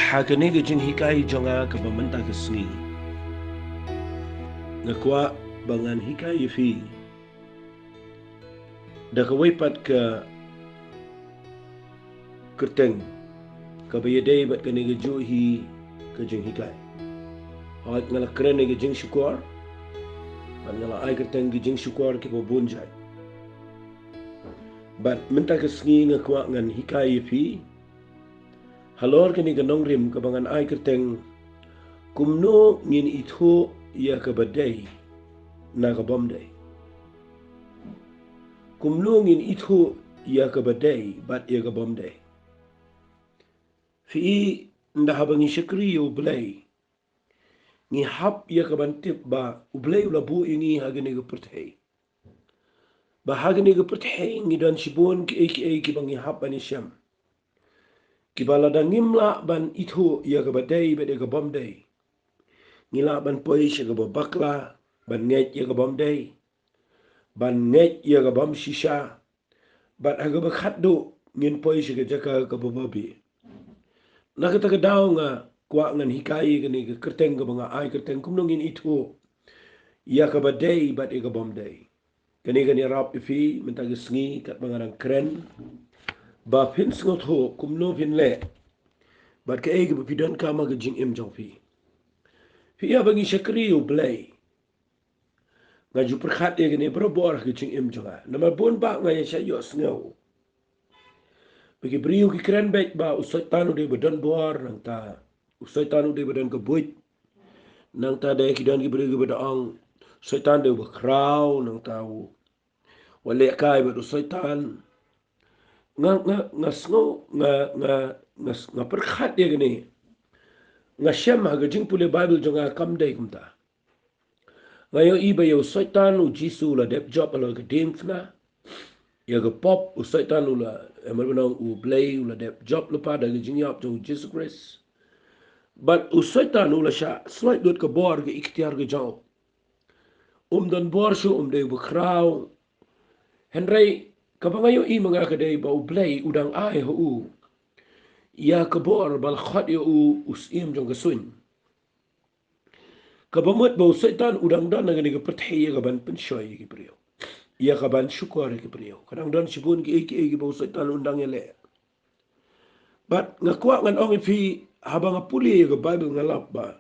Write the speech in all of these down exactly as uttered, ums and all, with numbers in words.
Ha kane ka jinghikai jong nga kaba mynta ka sngi, nga kwah ba ngan hikai ïa phi da kawei pat ka kyrteng kaba ïadei bad kane kajuh hi ka jinghikai. Hooid, nga la kren ïa ka jingshukor, bad nga la ai kyrteng ka jingshukor kiba bun jait. Bad mynta ka sngi nga kwah ngan hikai ïa phi halor kane ka nongrim kaba ngan ai kyrteng, kumno ngin ithuh ïa kaba dei na ka bym dei. Kumno ngin ithuh ïa kaba dei bad ïa ka bym dei. Phi i, ynda haba ngi shakri ïa U Blei, ngi hap ïa ka ban tip ba U Blei u la buh ïa ngi ha kane ka pyrthei. Ba ha kane ka pyrthei ngi don shibun kiei kiei kiba ngi hap ban ïashem, kiba lada ngim lah ban ithuh ïa kaba dei bad ïa ka bym dei, ngi lah ban poi sha kaba bakla, ban ngeit ïa ka bym dei, ban ngeit ïa ka bym shisha, bad ha kaba khatduh ngin poi sha ka jaka kaba babe. Na kata ka daw nga kwah ngan hikai ïa kane ka kyrteng kaba nga ai kyrteng, kumno ngin ithuh ïa kaba dei bad ïa ka bym dei. Kane kan ïarap ïa phi mynta ka sngi katba nga dang kren, ba phin sngewthuh kumno phin leh bad kaei kaba phi donkam ha ka jingim jong phi. Phi i, haba ngi shakri ïa U Blei, nga ju pyrkhat ïa kane barabor ha ka jingim jong nga. Namar bun bah nga ïa shah ïohsngew ba ki briew ki kren beit ba u Soitan u dei ba don bor, nangta u Soitan u dei ba don ka buit, nangta dei ki don ki briew kiba da ong Soitan dei uba khraw, nangta u wat lehkai bad u Soitan. Nga, nga, nga sngew, nga, nga, nga, nga pyrkhat ïa kane. Nga shem ha ka jingpule Baibl jong nga kam dei kumta. Nga ïohi ba ïa u Soitan u Jisu u la dep jop halor ka diengphna. Ïa ka pop u Soitan u la, eh, mar ba nong U Blei u la dep jop lypa da ka jingïap jong u Jisu Khrist. Bad u Soitan u la shah slait lut ka bor, ka iktiar ka jong u. Um don bor shuh, um dei uba khraw. Hynrei kaba nga ïohi ma nga ka dei ba U Blei u dang ai ha u ïa ka bor ba la khot ïa u u syiem jong ka suiñ. Kaba mut ba u Soitan u dang don ha kane ka pyrthei ïa ka ban pynshoi ïa ki briew, ïa ka ban shukor ïa ki briew. Ka dang don shibun kiei kiei kiba u Soitan un dang ïaleh. Bad nga kwah ngan ong ïa phi, haba nga pule ïa ka Baibl nga lap ba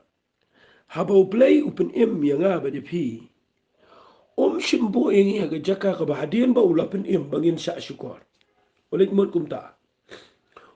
haba U Blei u pynim ïa nga bad ïa phi, um shym buh ïa ngi ha ka jaka kaba hadien ba u la pynim ba ngin shah shukor. U leit mut kumta.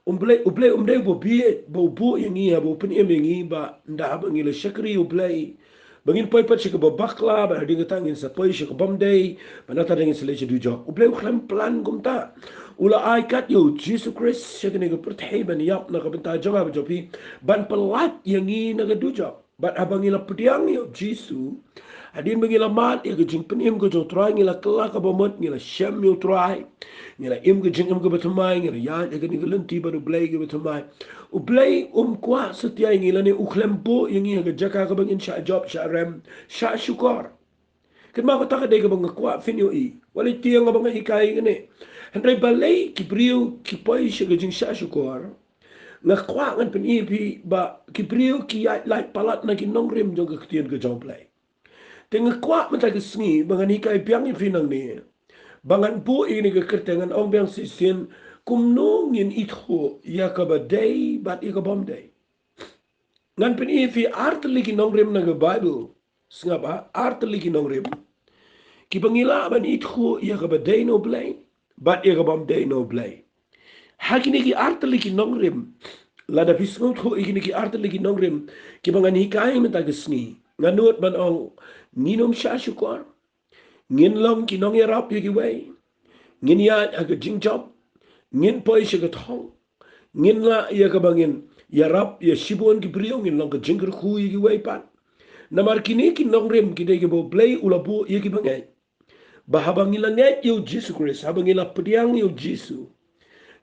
Um Blei, U Blei um dei uba bieit ba u buh ïa ngi, haba u pynim ïa ngi, ba ynda haba ngi la shakri ïa U Blei, ba ngin poi pat sha kaba bakla, ba hadien kata ngin sa poi sha ka bym dei, ba nangta ngin sa leit sha dujok. U Blei u khlem plan kumta. U la ai kat ïa u Jisu Khrist sha kane ka pyrthei ban ïap na ka bynta jong nga bad jong phi, ban pyllait ïa ngi na ka dujok. Bad haba ngi la pdiang ïa u Jisu, hadien ba ngi la mad ïa ka jingpynim ka jong u Trai, ngi la kylla kaba mut, ngi la shem ïa u Trai, ngi la im ka jingim kaba thymmai, ngi la ïaid ha kane ka lynti bad U Blei kaba thymmai, U Blei um kwah satia ïa ngi lane u khlem buh ïa ngi ha ka jaka kaba ngin shah jop, shah rem, shah shukor. Kynmaw, kata ka dei kaba nga kwah phin ïohi. Wat lei tieng haba nga hikai kane. Hynrei balei ki briew ki poi sha ka jingshah shukor? Nga kwah ngan pyni ïa phi ba ki briew ki ïaid lait palat na ki nongrim jong ka ktien ka jong U Blei. Te nga kwah mynta ka sngi ba ngan hikai biang ïa phi nangne, ba ngan buh ïa kane ka kyrteng, ngan ong biang shisien, kumno ngin ithuh ïa kaba dei bad ïa ka bym dei. Ngan pyni ïa phi ar tylli ki nongrim na ka Baibl. Sngap, ha, ar tylli ki nongrim kiba ngi lah ban ithuh ïa kaba dei na U Blei bad ïa ka bym dei na U Blei. Ha kine ki ar tylli ki nongrim, lada phi sngewthuh ïa kine ki ar tylli ki nongrim kiba ngan hikai mynta ka sngi, nga nud ban ong, ngin ym shah shukor. Ngin long ki nongïarap ïa kiwei. Ngin ïaid ha ka jingjop. Ngin poi sha ka thong. Ngin lah ïa kaba ngin ïarap ïa shibun ki briew, ngin long ka jingkyrkhu ïa kiwei pat. Namar kine ki nongrim ki dei kiba U Blei u la buh ïa kiba ngeit. Ba haba ngi la ngeit ïa u Jisu Khrist, haba ngi la pdiang ïa u Jisu,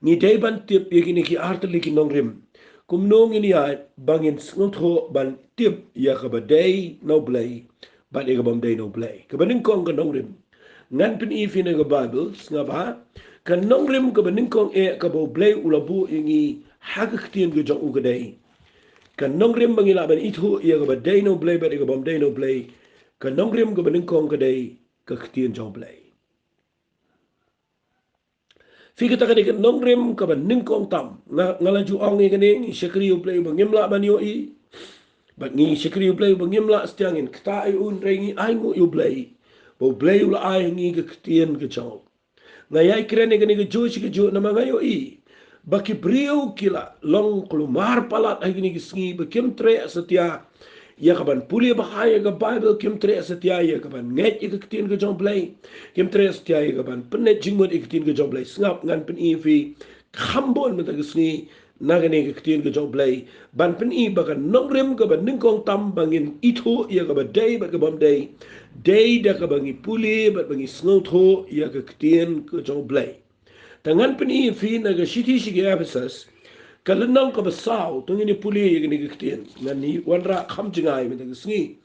ngi dei ban tip ïa kine ki ar tylli ki nongrim. Kumno ngin ïaid ba ngin sngewthuh ban tip ïa kaba dei na U Blei bad ïa kaba ym dei na U Blei? Kaba nyngkong ka nongrim, ngan pyni ïa phi na ka Baibl, sngap, ha. Ka nongrim kaba nyngkong eh kaba U Blei u la buh ïa ngi ha ka ktien ka jong u ka dei, Ka nongrim ba ngi lah ban ithuh ïa kaba dei na U Blei bad ïa kaba ym dei na U Blei, ka nongrim kaba nyngkong ka dei ka ktien jong U Blei. Phi, kata ka dei ka nongrim kaba nyngkong tam. Nga, nga la ju ong ïa kane, ngi shakri U Blei uba ngim lah ban ïohi. Bad ngi shakri U Blei uba ngim lah satia, ngin ktah ïa u, hynrei ngi ainguh ïa U Blei ba U Blei u la ai ha ngi ka ktien ka jong u. Nga ïai kren ïa kane kajuh shi kajuh namar nga ïohi ba ki briew ki la long kulmar palat ha kine ki sngi, ba kim treh satia ïa kaban pule bha ïa ka Baibl, kim treh satia ïa kaban ngeit ïa ka ktien ka jong U Blei, kim treh satia ïa kaban pynneh jingmut ïa ka ktien ka jong U Blei. Sngap, ngan pyni ïa phi kham bun mynta ka sngi na kane ka ktien ka jong U Blei, ban pyni ba ka nongrim kaba nyngkong tam ba ngin ithuh ïa kaba dei bad kaba ym dei, dei da kaba ngi pule bad ba ngi sngewthuh ïa ka ktien ka jong U Blei. Te ngan pyni ïa phi na ka shithi sha ki Ephesus, ka lynnong kaba saw, to ngin ïa pule ïa kane ka ktien. Ngan ïa wanrah kham jngai mynta ka sngi.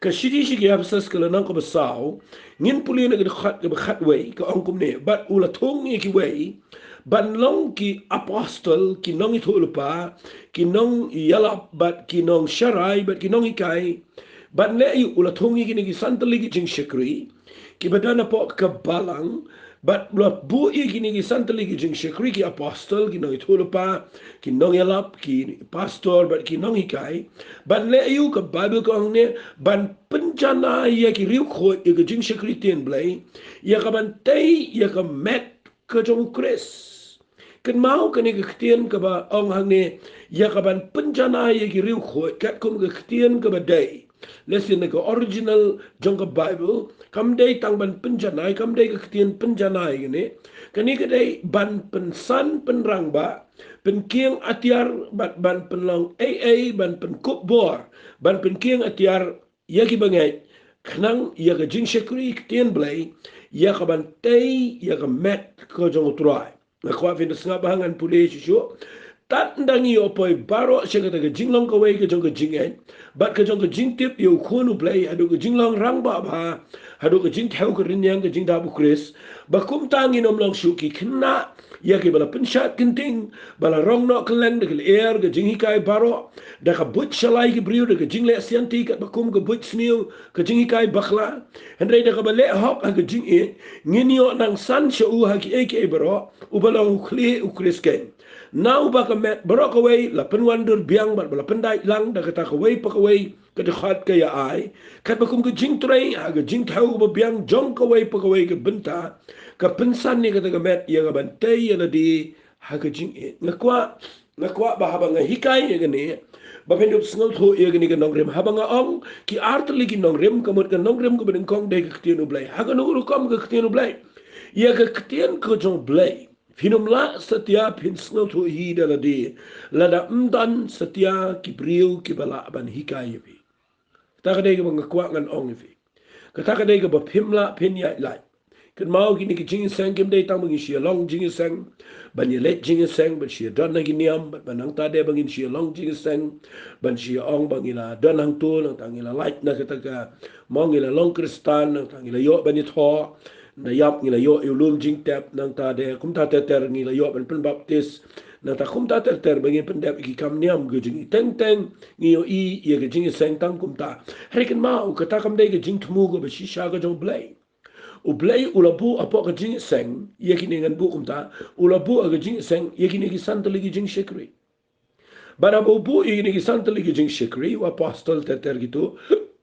Ka shithi sha ki Ephesus, ka lynnong kaba saw, ngin pule na ka dkhot kaba khatwei, ka ong kumne: Bad u la thung ïa kiwei ban long ki apostol, ki nongïathuhlypa, ki nongïalap, bad ki nongsharai, bad ki nonghikai. Bad leh aïu? U la thung ïa kine ki san tylli ki jingshakri kiba don hapoh ka balang, bad u la buh ïa kine ki san tylli ki jingshakri, ki apostol, ki nongïathuhlypa, ki nongïalap, ki pastor, bad ki nonghikai. Bad leh aïu? Ka Baibl ka ong ne, ban pynjanai ïa ki riewkhuid ïa ka jingshakri ktien Blei, ïa kaban tei ïa ka met ka jong U Khrist. Kynmaw, kane ka ktien kaba ong hangne, ïa kaban pynjanai ïa ki riewkhuid, katkum ka ktien kaba dei, lehse na ka original jong ka Baibl, kam dei tang ban pynjanai, kam dei ka ktien pynjanai kane. Kane ka dei ban pynsan pynrangbah, pynkieng atiar, bad ban pynlong ei ei, ban pynkup bor, ban pynkieng atiar ïa kiba ngeit, khnang ïa ka jingshakri ktien Blei ïa kaban tei ïa ka met ka jong U Trai. Nga kwah phin da sngap bha, ngan pule shuh shuh. Tad ynda ngi ïoh poi baroh sha kata ka jinglong kawei ka jong ka jingngeit bad ka jong ka jingtip ïa U Khun U Blei, haduh ka jinglong rangbah bha, haduh ka jingthew ka rynïeng, ka jingdap U Khrist, ba kumta ngin ym long shuh ki khynnah ïa kiba la pynshad kynting, ba la rong noh kylleng da ka lyer ka jinghikai baroh, da ka buit shalai ki briew, da ka jingleh sianti katba kum ka buit sniew, ka jinghikai bakla. Hynrei da kaba leh hok ha ka jingïeit, ngin ïoh nang san sha u ha kiei kiei baroh, uba long U Khlieh U Khrist keiñ, na uba ka met baroh kawei la pynwandur biang bad ba la pyndait lang da kata kawei pa kawei ka dkhot ka ïa ai, katba kum ka jingtrei ha ka jingthew kaba biang jong kawei pa kawei ka bynta, ka pynsan ïa kata ka met ïa kaban tei ïa lade ha ka jingïeit. Nga kwah, nga kwah ba haba nga hikai ïa kane, ba phin ïoh sngewthuh ïa kane ka nongrim. Haba nga ong ki ar tylli ki nongrim, ka mut ka nongrim kaba nyngkong dei ka ktien U Blei. Ha kano ka rukom ka ktien U Blei? Ïa ka ktien ka jong U Blei phin ym lah satia phin sngewthuh hi da lade lada ym don satia ki briew kiba lah ban hikai ïa phi. Kata ka dei kaba nga kwah ngan ong ïa phi. Kata ka dei kaba phim lah phin ïaid lait. Kynmaw, kine ki jingïaseng kim dei tang ba ngin shu ïa long jingïaseng, ban ïa leit jingïaseng, ban shu ïa don ha ki niam, bad ba nangta de ba ngin shu ïa long jingïaseng, ban shu ïa ong ba ngi la don hangto, nangta ngi la lait na kata ka, mo, ngi la long Khristan, nangta ngi la ïoh ban ïathoh, nda ïap ngi la ïoh ïa u lum jingtep, nangta de kumta ter ter ngi la ïoh ban pynbaptis, nangta kumta ter ter ba ngin pyndep ïa ki kam niam ka jong ngi. Teng teng ngi ïohi ïa ka jingïaseng tang kumta. Hynrei kynmaw, kata kam dei ka jingthmu kaba shisha ka jong U Blei. U Blei u la buh hapoh ka jingïaseng ïa kine, ngan buh kumta, u la buh ha ka jingïaseng ïa kine ki san tylli ki jingshakri. Bad haba u buh ïa kine ki san tylli ki jingshakri, u apostol ter ter kito,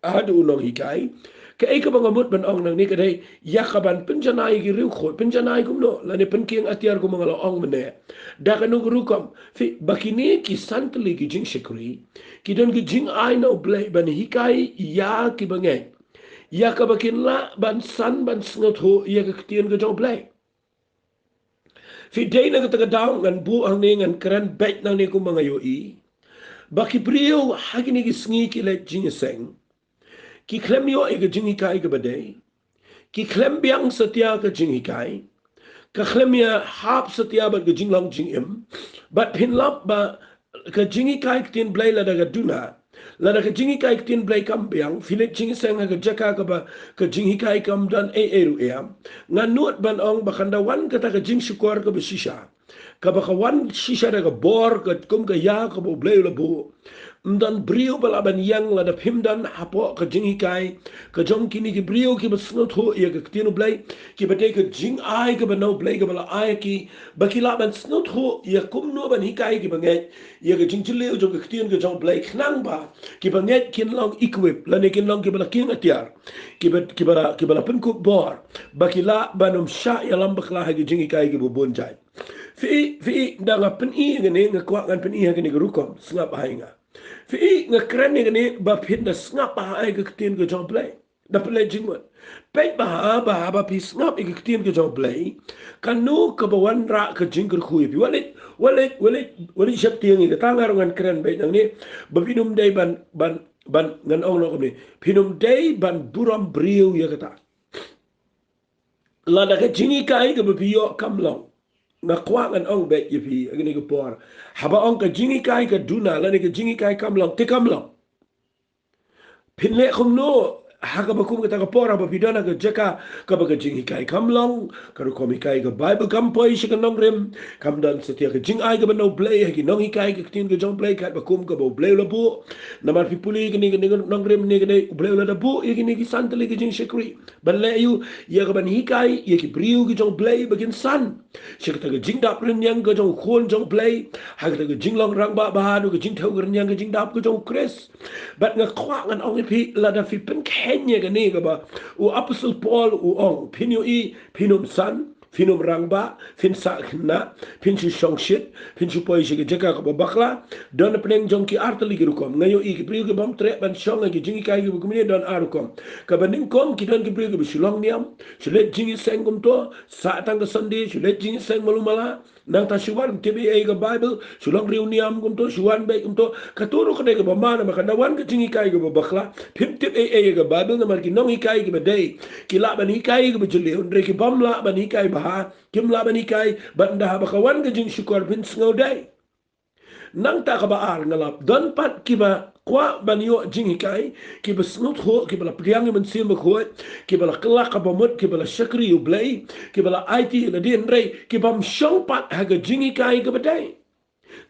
haduh u nonghikai, kaei kaba nga mut ban ong nangne ka dei ïa kaban pynjanai ïa ki riewkhuid. Pynjanai kumno? Lane pynkieng atiar kumba nga la ong mynne. Da kano ka rukom? Phi, ba kine ki san tylli ki jingshakri ki don ka jingai na U Blei ban hikai ïa kiba ngeit ïa kaba kin lah ban san, ban sngewthuh ïa ka ktien ka jong U Blei. Phi, dei na kata ka daw ngan buh hangne, ngan kren beit nangne kumba nga ïohi ba ki briew ha kine ki sngi ki leit jingïaseng, ki khlem ïoh ïa ka jinghikai kaba dei, ki khlem biang satia ka jinghikai, ka khlem ïa hap satia bad ka jinglong jingim. Bad phin lap ba ka jinghikai ktien Blei lada ka duna, lada ka jinghikai ktien Blei kam biang, phi leit jingïaseng ha ka jaka kaba ka jinghikai kam don ei ei ruh ïa. Nga nud ban ong ba kan da wan kata ka jingshukor kaba shisha. kaba ka wan shisha da ka bor ka kum ka ïa kaba U Blei u la buh. Ym don briew ba lah ban ïeng lada phim don hapoh ka jinghikai ka jong kine ki briew kiba sngewthuh ïa ka ktien U Blei, kiba dei ka jingai kaba na U Blei kaba la ai ki, ba ki lah ban sngewthuh ïa kumno ban hikai kiba ngeit ïa ka jingjylliew jong ka ktien ka jong U Blei, khnang ba kiba ngeit kin long equip lane kin long kiba la kieng atiar, kiba, kiba la, kiba la pynkup bor, ba ki lah ban ym shah ïalam bakla ha ki jinghikai kiba bun jait. Phi, phi, da nga pyni ïa kane, nga kwah ngan pyni ïa kane ka rukom, sngap ha ïa nga. Phi, nga kren ïa kane ba phin da sngap ha ïa ka ktien ka jong U Blei. Da pynleit jingmut. Peit ba ha, ba ha, ba phi sngap ïa ka ktien ka jong U Blei, kano kaba wanrah ka jingkyrkhu ïa phi. Wat leit, wat leit, wat leit, wat leit sheptieng ïa kata, nga ruh ngan kren beit nangne, ba phin ym dei ban, ban, ban, ngan ong noh kumne, phin ym dei ban burom briew ïa kata. Lada ka jinghikai kaba phi ïoh kam long, nga kwah ngan ong beit ïa phi ha kane ka por, haba ong ka jinghikai ka duna lane ka jinghikai kam long, te kam long. Phin leh kumno ha kaba kum kata ka por haba phi don ha ka jaka kaba ka jinghikai kam long, ka rukom hikai ka Baibl kam poi sha ka nongrim, kam don satia ka jingai kaba na U Blei ha ki nonghikai ka ktien ka jong U Blei katba kum kaba U Blei u la buh. Namar phi pule kane, kane ka nongrim ne kane, U Blei u la da buh ïa kine ki san tylli ki jingshakri ban leh ïa u, ïa kaban hikai ïa ki briew ki jong U Blei ba kin san sha kata ka jingdap rynïeng ka jong U Khun jong U Blei, ha kata ka jinglong rangbah bha, ka jingthew ka rynïeng ka jingdap ka jong U Khrist. Bad nga kwah ngan ong ïa phi, lada phi pynkheiñ ïa kane kaba u Apostol Paul u ong, phin ïohi, phin ym san, phin ym rangbah, phin sah khynnah, phin shu shongshit, phin shu poi sha ka jaka kaba bakla. Don hapdeng jong ki ar tylli ki rukom. Nga ïohi ki briew ki bym treh ban shong ha ki jinghikai kiba kumne don ar rukom. Kaba nyngkong, ki don ki briew kiba shu long niam, shu leit jingïaseng kumto, sah tang ka Sunday, shu leit jingïaseng malu mala. Nangta shu wan tip ei ei ka Baibl, shu long riewniam kumto, shu wan beit kumto. Kato ruh ka dei kaba ma, namar ka da wan ka jinghikai kaba bakla, phim tip ei ei ka Baibl, namar ki nonghikai kiba dei, ki lah ban hikai kaba jylliew, hynrei ki bym lah ban hikai bha, kim lah ban hikai, bad ynda haba ka wan ka jingshukor phin sngew dei. Nangta kaba ar nga lap, don pat kiba kwah ban ïoh jinghikai, kiba sngewthuh, kiba la pdiang ïa u Mynsiem Bakhuid, kiba la kylla kaba mut, kiba la shakri ïa U Blei, kiba la aiti ïa lade, hynrei ki bym shong pat ha ka jinghikai kaba dei.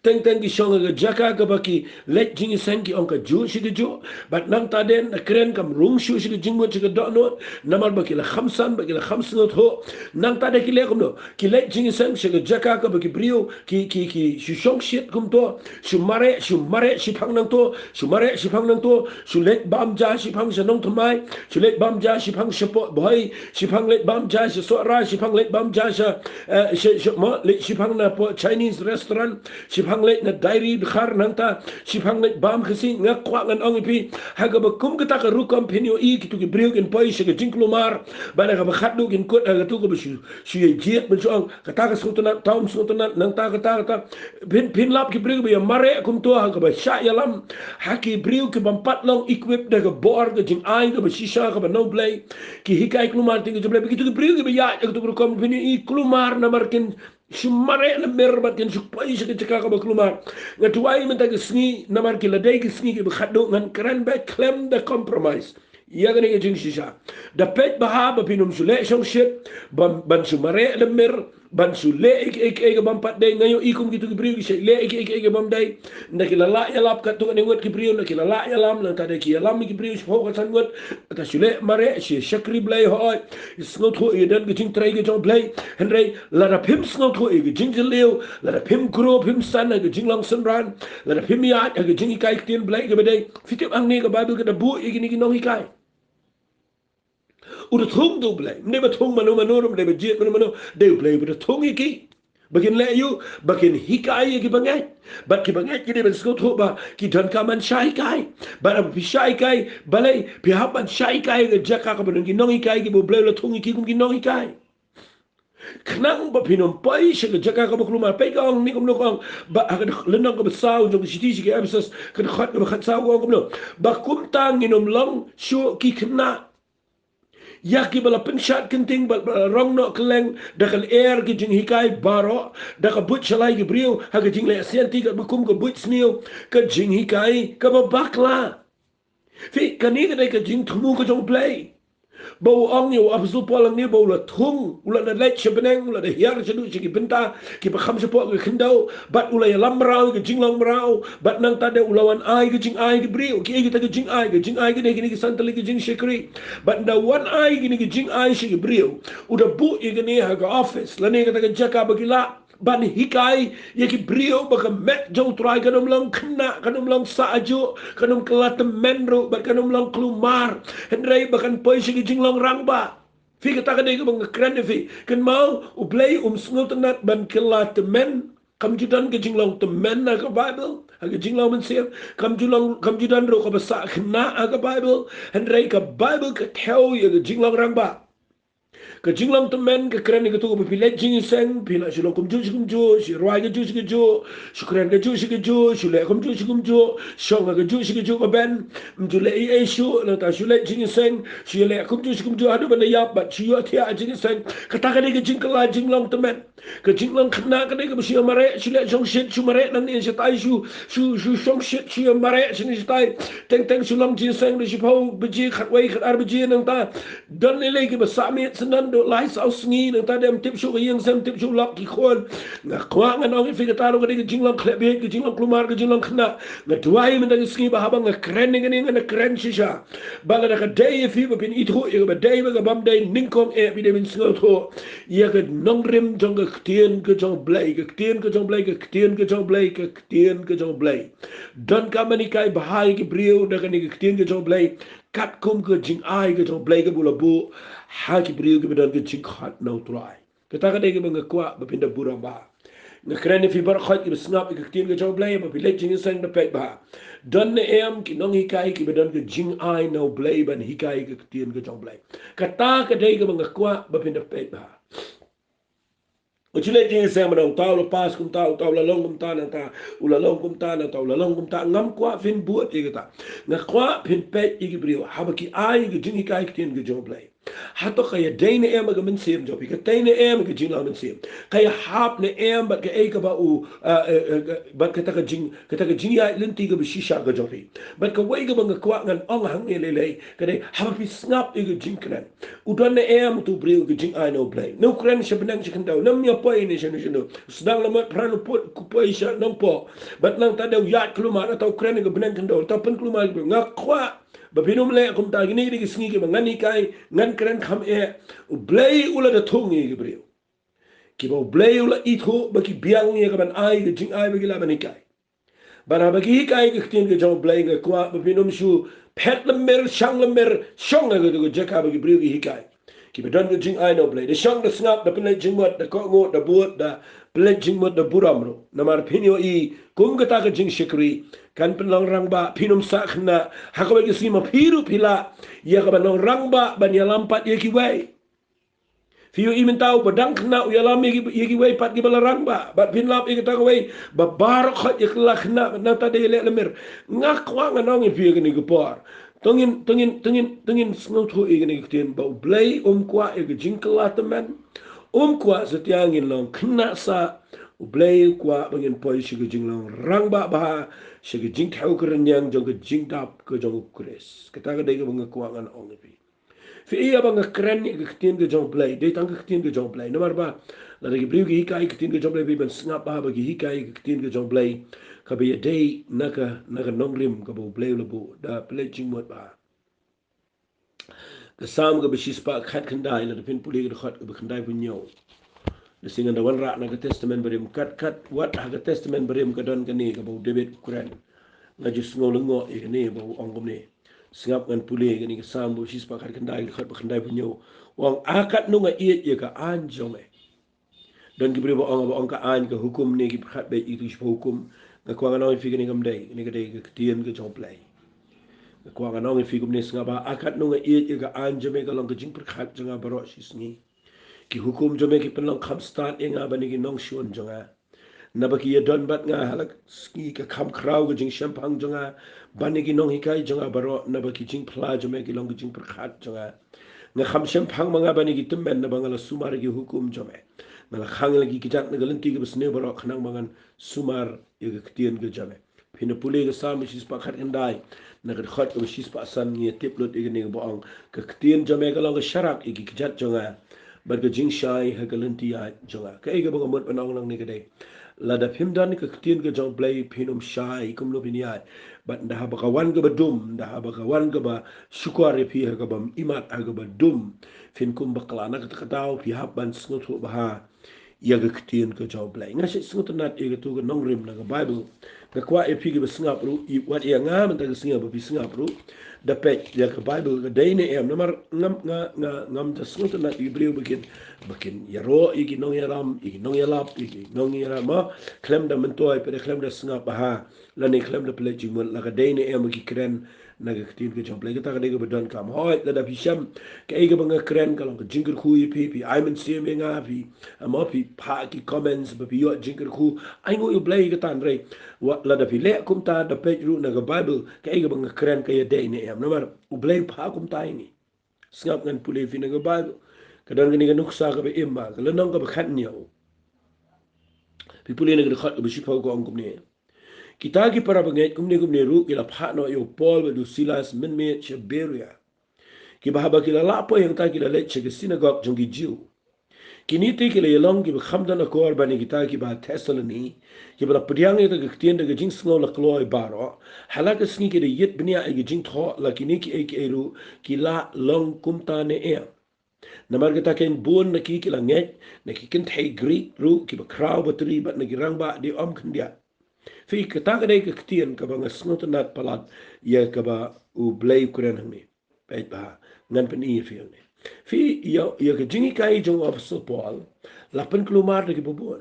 Teng teng ki shong ha ka jaka kaba ki leit jingïaseng, ki ong kajuh shi kajuh, bad nangta dei na kren kam rung shuh shi ka jingmut shi ka dohnud, namar ba ki la kham san, ba ki la kham sngewthuh. Nangta dei ki leh kumno? Ki leit jingïaseng sha ka jaka kaba ki briew ki, ki, ki shu shongshit kumto, shu mareh, shu mareh shiphang nangto, shu mareh shiphang nangto, shu leit bam ja shiphang sha nongthymmai, shu leit bam ja shiphang sha Pohbhoi, shiphang leit bam ja sha Sohra, shiphang leit bam ja sha, eh, sha, sha, mo, leit shiphang na poh Chinese restaurant, shiphang leit na Dairy Dkhar nangta, shiphang leit bam Khasi. Nga kwah ngan ong ïa phi, ha kaba kum kata ka rukom phin ïohi kito ki briew kin poi sha ka jingkulmar, bad ha kaba khatduh kin kut ha kato kaba shu, shu ïa jied ban shu ong, kata ka sngewtynnat, tam sngewtynnat, nangta kata, kata. Phin, phin lap ki briew ba ïa mareh kumto ha kaba shah ïalam, ha ki briew ki bym pat long equip da ka bor ka jingai kaba shisha kaba na U Blei. Ki hikai kulmar teng ka jong U Blei, bad kito ki briew kiba ïaid ha kato ka rukom phin ïohi kulmar namar kin shu mareh lamir bad kin shu poi sha ka jaka kaba kulmar. Nga duwai mynta ka sngi namar ki la dei ki sngi kiba khatduh, ngan kren beit khlem da compromise ïa kane ka jingshisha. Da peit bha ba phin ym shu leh shongshit, ban, ban shu mareh lamir, ban shu leh ei ei ei ka bym pat dei. Nga ïohi kum kito ki briew ki shait leh ei ei ei ka bym dei. Ynda ki la lah ïalap katto katne ngut ki briew, ynda ki la lah ïalam, nangta dei ki ïalam ïa ki briew shiphew khatsan ngut, kata shu leh mareh, shu shakri Blei, hooid, sngewthuh ïa don ka jingtrei ka jong U Blei. Hynrei lada phim sngewthuh ïa ka jingjylliew, lada phim grow, phim san ha ka jinglong synran, lada phim ïaid ha ka jinghikai ktien Blei kaba dei, phi tip hangne ka Baibl ka da buh ïa kine ki nonghikai. U da thung da U Blei. Ym dei ba thung mano mano ruh, ym dei ba jied mano mano. Dei U Blei ba da thung ïa ki, ba kin leh ïa u, ba kin hikai ïa ki bangeit. Bad ki bangeit ki dei ban sngewthuh ba ki donkam ban shah hikai. Bad haba phi shah hikai, balei? Phi hap ban shah hikai ha ka jaka kaba don ki nonghikai kiba U Blei u la thung ïa ki kum ki nonghikai. Khnang ba phin ym poi sha ka jaka kaba kulmar. Peit ka ong ne kumno ka ong, ba ha ka lynnong kaba saw jong ka shithi sha ki Ephesus, ka dkhot kaba khatsaw ka ong kumno? Ba kumta ngin ym long shuh ki khynnah, ïa kiba la pynshad kynting bad ba la rong noh kylleng da ka lyer ki jinghikai baroh, da ka buit shalai ki briew ha ka jingleh sianti, katba kum ka buit sniew ka jinghikai kaba bakla. Phi, kane ka dei ka jingthmu ka jong U Blei. Ba u ong ïa u Apostol Paul hangne ba u la thung, u la da leit sha bneng, u la da hiar shaduh sha ki bynta kiba kham shapoh ka khyndew, bad u la ïalam mraw ïa ka jinglong mraw, bad nangta de u la wan ai ka jingai ki briew. Kiei kita ka jingai? Ka jingai ka dei kine ki san tylli ki jingshakri. Bad ynda wan ai kine ki jingai sha ki briew, u da buh ïa kine ha ka office lane kata ka jaka ba ki lah ban hikai ïa ki briew ba ka met jong U Trai kan ym long khynnah, kan ym long sah ajuh, kan ym kylla tymmen ruh, bad kan ym long kulmar, hynrei ba kan poi sha ki jinglong rangbah. Phi, kata ka dei kaba nga kren ïa phi. Kynmaw, U Blei um sngewtynnat ban kylla tymmen. Kam ju don ka jinglong tymmen ha ka Baibl, ha ka jinglong mynsiem. Kam ju long, kam ju don ruh kaba sah khynnah ha ka Baibl. Hynrei ka Baibl ka thew ïa ka jinglong rangbah. Ka jinglong tymmen ka kren ïa katu kaba phi leit jingïaseng, phi lah shu long kumjuh sha kumjuh, shu rwai kajuh sha kajuh, shu kren kajuh sha kajuh, shu leh kumjuh sha kumjuh, shong ha kajuh sha kajuh ka bynta, ym ju leh ei ei shuh, nangta shu leit jingïaseng, shu leh kumjuh sha kumjuh haduh ban da ïap, bad shu ïohthiah ha jingïaseng. Kata ka dei ka jingkylla jinglong tymmen. Ka jinglong khynnah ka dei kaba shu ïa mareh, shu leh shongshit, shu mareh nangne shatai, shu, shu, shu shongshit, shu ïa mareh shane shatai. Teng teng shu long jingïaseng da shiphew baje, khatwei, khatar baje, nangta don lei lei kiba sah miet syndon, duh lai saw sngi, nangta de ym tip shuh ka ïing sem, ym tip shuh lok ki khun. Nga kwah ngan ong ïa phi, kata ruh ka dei ka jinglong khleh bieit, ka jinglong kulmar, ka jinglong khynnah. Nga duwai mynta ka sngi ba haba nga kren ïa kane, ngan kren shisha. Ba lada ka dei ïa phi ba phin ithuh ïa kaba dei bad kaba ym dei, nyngkong eh phi dei ban sngewthuh ïa ka nongrim jong ka ktien ka jong U Blei, ka ktien ka jong U Blei, ka ktien ka jong U Blei, ka ktien ka jong U Blei. Donkam ban hikai bha ïa ki briew da kane ka ktien ka jong U Blei, katkum ka jingai ka jong U Blei kaba u la buh ha ki briew kiba don ka jingkhot na U Trai. Kata ka dei kaba nga kwah ba phin da burom bha. Nga kren ïa phi baroh khoit kiba sngap ïa ka ktien ka jong U Blei, ba phi leit jingïaseng, da peit bha. Don ne em ki nonghikai kiba don ka jingai na U Blei ban hikai ka ktien ka jong U Blei? Kata ka dei kaba nga kwah ba phin da peit bha. U ju leit jingïaseng mynta, uta u la pass kumta, uta u la long kumta, nangta u la long kumta, nangta u la long kumta. Ngam kwah phin bud ïa kata. Nga kwah phin peit ïa ki briew haba ki ai ka jinghikai ktien ka jong U Blei. Hato ka ïadei ne em ha ka mynsiem jong phi, ka tei ne em ha ka jinglong mynsiem, ka ïahap ne em bad kaei kaba u, ah, eh, eh, eh, bad kata ka jing, kata ka jingïaid lynti kaba shisha ka jong phi. Bad kawei kaba nga kwah ngan ong hangne lei lei, ka dei haba phi sngap ïa ka jingkren, u don ne em utu u briew ka jingai na U Blei? Ne u kren sha bneng sha khyndew, ne ym ïa poi ne shano shano, u sdang la mot pran, u poi, u poi sha Nongpoh, bad nangta de u ïaid kulmar, nangta u kren ïa ka bneng khyndew, nangta pynkulmar ïa ki briew. Nga kwah ba phin ym leh kumta. Kine ki dei ki sngi kiba ngan hikai, ngan kren kham eh. U Blei u la da thung ïa ki briew kiba U Blei u la ithuh ba ki biang ïa ka ban ai ka jingai ba ki lah ban hikai. Bad haba ki hikai ka ktien ka jong U Blei, nga kwah ba phin ym shu phet lymmer, shang lymmer, shong ha katu ka jaka ba ki briew ki hikai. Kiba don ka jingai na U Blei, da shong, da sngap, da pynleit jingmut, da kohnguh, da bud, da pynleit jingmut, da burom ruh. Namar phin ïohi kum kata ka jingshakri kan pynlong rangbah. Phin ym sah khynnah, ha kawei ka sngi ma phi ruh phi lah ïa ka ban long rangbah ban ïalam pat ïa kiwei. Phi ïohi mynta, uba dang khynnah u ïalam ïa ki, ïa kiwei pat kiba la rangbah. Bad phin lap ïa kata kawei ba baroh khoit ïa kylla khynnah, bad nangta de ïaleh lymmer. Nga kwah ngan ong ïa phi ha kane ka por, to ngin, to ngin, to ngin, to ngin sngewthuh ïa kane ka ktien ba U Blei um kwah ïa ka jingkylla tymmen. Um kwah satia ngin long khynnah sah. U Blei u kwah ba ngin poi sha ka jinglong rangbah bha, sha ka jingthew ka rynïeng jong ka jingdap ka jong U Khrist. Kata ka dei kaba nga kwah ngan ong ïa phi. Phi ïohi ba nga kren ïa ka ktien ka jong U Blei, dei tang ka ktien ka jong U Blei. Namar ba lada ki briew ki hikai ka ktien ka jong U Blei, phi, ban sngap bha ba ki hikai ka ktien ka jong U Blei kaba ïadei na ka, na ka nongrim kaba U Blei u la buh, da pynleit jingmut bha. Ka Salm kaba shispah khatkhyndai, lada phin pule ka dkhot kaba khyndaiphew hynñiew. Lehse ngan da wanrah na ka Testament Barim, kat, kat, wat ha ka Testament Barim ka don kane kaba u David u kren. Nga ju sngew lyngngoh ïa kane ba u ong kumne. Sngap, ngan pule kane ka Salm ba shispah khatkhyndai, ka dkhot ba khyndaiphew hynñiew. U ong, "A katno nga ïeit ïa ka aiñ jong me." Don ki briew ba ong, ba ong ka aiñ, ka hukum ne ki pyrkhat beit ïa ki shiphew hukum. Nga kwah ngan ong ïa phi, kane kam dei, kane ka dei ka ktien ka jong U Blei. Nga kwah ngan ong ïa phi kumne, sngap bha, "A katno nga ïeit ïa ka aiñ jong me, ka long ka jingpyrkhat jong nga baroh shi sngi. Ki hukum jong me ki pynlong kham stad ïa nga bad ïa ki nongshun jong nga. Naba ki ïadon bad nga ha la ka sngi, ka kham khraw ka jingshemphang jong nga bad ïa ki nonghikai jong nga baroh, naba ki jingphla jong me ki long ka jingpyrkhat jong nga. Nga kham shemphang ma nga bad ïa ki tymmen, naba nga la sumar ïa ki hukum jong me. Nga la khang ïa la ki kjat na ka lynti kaba sniew baroh, khnang ba ngan sumar ïa ka ktien ka jong me." Phin da pule ka Salm shispah khatkhyndai, na ka dkhot kaba shispah san ngi tip lut ïa kane kaba ong, ka ktien jong me ka long ka sharak ïa ki kjat jong nga, bad ka jingshai ha ka lynti ïaid jong nga. Kaei kaba nga mut ban ong nangne ka dei, lada phim don ka ktien ka jong U Blei phin ym shai kumno phin ïaid. Bad ynda haba ka wan kaba dum, ynda haba ka wan kaba shukor ïa phi ha kaba imat, ha kaba dum, phin kum bakla. Na kata ka daw phi hap ban sngewthuh bha ïa ka ktien ka jong U Blei. Nga shu sngewtynnat ïa katu ka nongrim na ka Baibl. Nga kwah ïa phi kiba sngap ruh, wat ïa nga mynta ka sngi ba phi sngap ruh, da peit ïa ka Baibl ka dei ne em. Namar ngam, nga, nga, ngam da sngewtynnat ïa ki briew ba kin, ba kin ïaroh ïa ki nongïalam, ïa ki nongïalap, ïa ki nongïalam, khlem da myntoi, pat khlem da sngap bha, lane khlem da pynleit jingmut la ka dei ne em ba ki kren na ka ktien ka jong U Blei. Kata ka dei kaba donkam. Hooid, lada phi shem kaei kaba nga kren ka long ka jingkyrkhu ïa phi, phi ai mynsiem ïa nga, phi, mo, phi phah ki comments ba phi ïoh jingkyrkhu, ainguh ïa U Blei ïa kata. Hynrei wat lada phi leh kumta, da peit ruh na ka Baibl kaei kaba nga kren ka ïadei ne em. Namar U Blei u phah kumta ïa ngi. Sngap, ngan pule ïa phi na ka Baibl. Ka don kane ka nuksa kaba im, ka lynnong kaba khathynñiew. Phi pule na ka dkhot kaba shiphew, ka ong kumne: Kita ki para bangeit kumne kumne ruh ki la phah noh ïa u Paul bad u Silas mynmiet sha Beria. Kiba haba ki la lah poi hangta ki la leit sha ka synagog jong ki Jiw. Kine te ki la ïalong kiba kham don akor ban ïa kita kiba ha Thessaloni, kiba la pdiang ïa ka ktien da ka jingsngew la kloi baroh. Ha la ka sngi ki da ïit bniah ïa ka jingthoh, la kine kiei kiei ruh ki la long kumta ne em. Namar kata kein bun na ki ki la ngeit, na ki kynthei Grik ruh kiba khraw batri, bad na ki rangbah dei ym khyndiat. Phi, kata ka dei ka ktien kaba nga sngewtynnat palat ïa kaba U Blei u kren hangne. Peit bha, ngan pyni ïa phi hangne. Phi, ïa, ïa ka jinghikai jong u Apostol Paul la pynkulmar da kiba bun.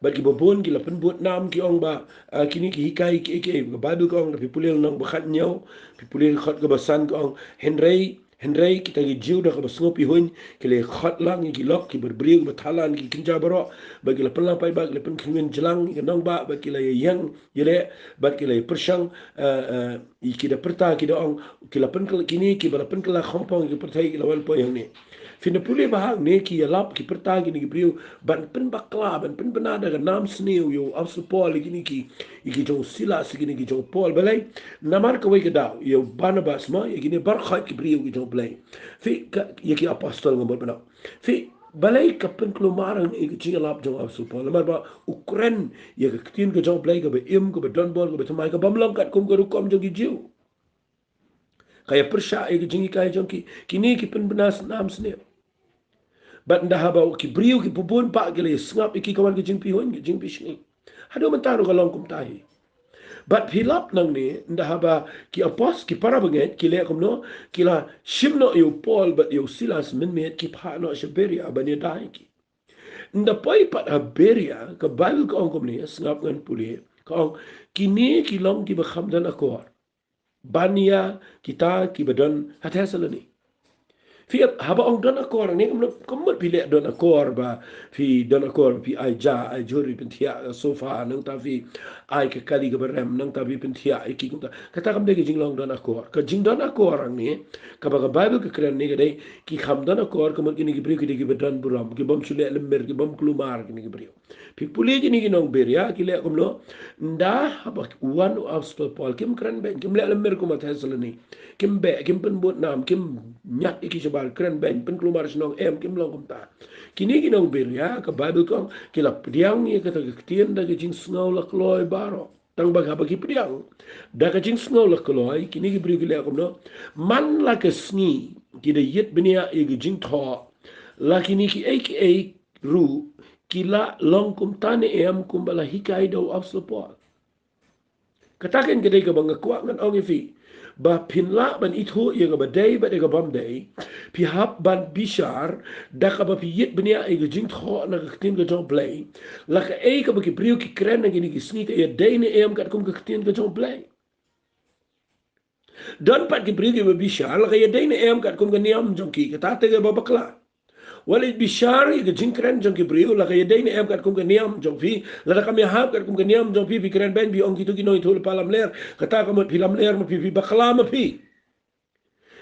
Bad kiba bun ki la pynbud nam, ki ong ba, ah, kine ki hikai kiei kiei. Ka Baibl ka ong, lada phi pule lynnong ba khathynñiew, phi pule dkhot kaba san, ka ong: Hynrei, hynrei kita ki Jiw da kaba sngewpyrshah ki la khot lang ïa ki lok, ki briew kiba thalan, ki kynja baroh, bad ki la pynlang paidbah, ki la pynkhynñiuh jlang ïa ka nongbah, bad ki la ïeng ïaleh, bad ki la pyrshang, eh, eh, ïa ki da pyrta, ki da ong, ki la pynkylla, kine kiba la pynkylla khongpong ïa ka pyrthei ki la wan poi hangne. Phin da pule bha hangne, ki ïalap, ki pyrta, kine ki briew ban pynbakla, ban pynbna da ka nam sniew ïa u Apostol Paul, ïa kine ki, ïa ki jong u Silas, ïa kine ki jong u Paul. Balei? Namar kawei ka daw ïa u Barnabas, mo, ïa kine baroh ki briew ki jong U Blei, phi, ka, ïa ki apostol, nga mut ban ong. Phi, balei ka pynkulmar hangne ïa ka jingïalap jong u Apostol Paul? Namar ba u kren ïa ka ktien ka jong U Blei kaba im, kaba don bor, kaba thymmai, ka bym long katkum ka rukom jong ki Jiw. Ka ïapyrshah ïa ka jinghikai jong ki. Kine ki pynbna nam sniew. Bad ynda haba ki briew kiba bun pat ki la ïasngap ïa ki, ka wan ka jingpyrshah, ka jingpyrshah. Haduh mynta ruh ka long kumta hi. Bad phi lap nangne, ynda haba ki apostol, ki para bangeit ki leh kumno, ki la shim noh ïa u Paul bad ïa u Silas mynmiet, ki phah noh sha Beria ban ïada ïa ki. Ynda poi pat ha Beria, ka Baibl ka ong kumne, sngap, ngan pule, ka ong: Kine ki long kiba kham don akor ban ïa kita kiba don ha Thessaloni. Phi, haba ong don akor hangne, kam mut, kam mut phi leh don akor ba phi don akor, phi ai ja, ai jhur, phi pynthiah sofa, nangta phi ai ka kali kaba rem, nangta phi pynthiah ïa ki, kumta. Kata kam dei ka jinglong don akor. Ka jingdon akor hangne kaba ka Baibl ka kren hangne ka dei, ki kham don akor, ka mut kine ki briew ki dei kiba don burom, ki bym shu leh lymmer, ki bym kulmar, kine ki briew. Phi pule kine ki nong Beria ki leh kumno? Ynda haba wan u Apostol Paul, kim kren beiñ, kim leh lymmer kum ha Thessaloni. Kim beh, kim pynbud nam, kim ñiad ïa ki shabar, kren beiñ, pynkulmar shnong, em, kim long kumta. Kine ki nong Beria, ka Baibl ka ong, ki la pdiang ïa kata ka ktien da ka jingsngew la kloi baroh. Tang ba haba ki pdiang da ka jingsngew la kloi, kine ki briew ki leh kumno? Man la ka sngi ki da ïit bniah ïa ka jingthoh, la kine kiei kiei ruh ki la long kumta ne em, kumba la hikai da u Apostol Paul. Kata kein ka dei kaba nga kwah ngan ong ïa phi, ba phin lah ban ithuh ïa kaba dei bad ïa ka bym dei. Phi hap ban bishar da kaba phi ïit bniah ïa ka jingthoh na ka ktien ka jong U Blei. La kaei kaba ki briew ki kren ha kine ki sngi, ka ïadei ne em katkum ka ktien ka jong U Blei. Don pat ki briew kiba bishar, la ka ïadei ne em katkum ka niam jong ki, kata te kaba bakla. Wat leit bishar ïa ka jingkren jong ki briew, la ka ïadei ne em katkum ka niam jong phi. Lada kam ïahap katkum ka niam jong phi, phi kren beiñ, phi ong kito ki nongïathuhlypa lamler, kata ka mut phi lamler ma phi, phi bakla ma phi.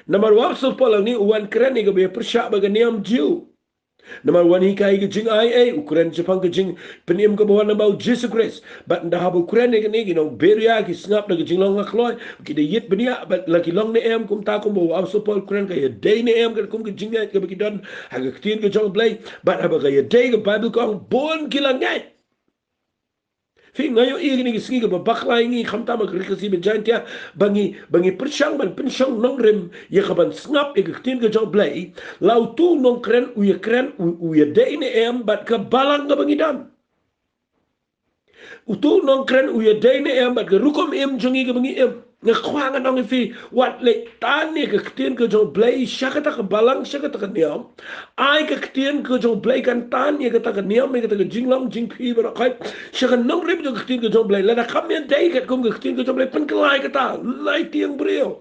Namar u Apostol Paul hangne u wan kren ïa kaba ïapyrshah bad ka niam Jiw. Namar wan hikai ka jingai ei, u kren shaphang ka jingpynim kaba wan na ba u Jisu Khrist. Bad ynda haba u kren ïa kine ki nong Beria ki sngap da ka jinglong nga kloi, ki da ïit bniah, bad la ki long ne em kumta kumba u Apostol Paul u kren ka ïadei ne em katkum ka jingngeit kaba ki don ha ka ktien ka jong u Blei. Bad haba ka ïadei ka Baibl ka ong bun ki la ngeit. Phi nga ïohi kine ki sngi kaba bakla ïa ngi khamtam ha ka ri Khasi ba Jaintia ba ngi ba ngi pyrshang ban pynshong nongrim ïa ka ban sngap ïa ka ktien ka jong u Blei. La utu u nongkren u ïakren u ïadei ne em bad ka balang kaba ngi don. Utu u nongkren u ïadei ne em bad ka rukom im jong ngi kaba ngi im. Nga kwah ngan ong ïa phi, wat leit tan ïa ka ktien ka jong u Blei sha kata ka balang, sha kata ka niam. Ai ka ktien ka jong u Blei kan tan ïa kata ka niam, ïa kata ka jinglong jingphi baroh khoit sha ka nongrim jong ka ktien ka jong u Blei. Lada kam ïadei katkum ka ktien ka jong u Blei, pynkylla ïa kata, lai tieng briew.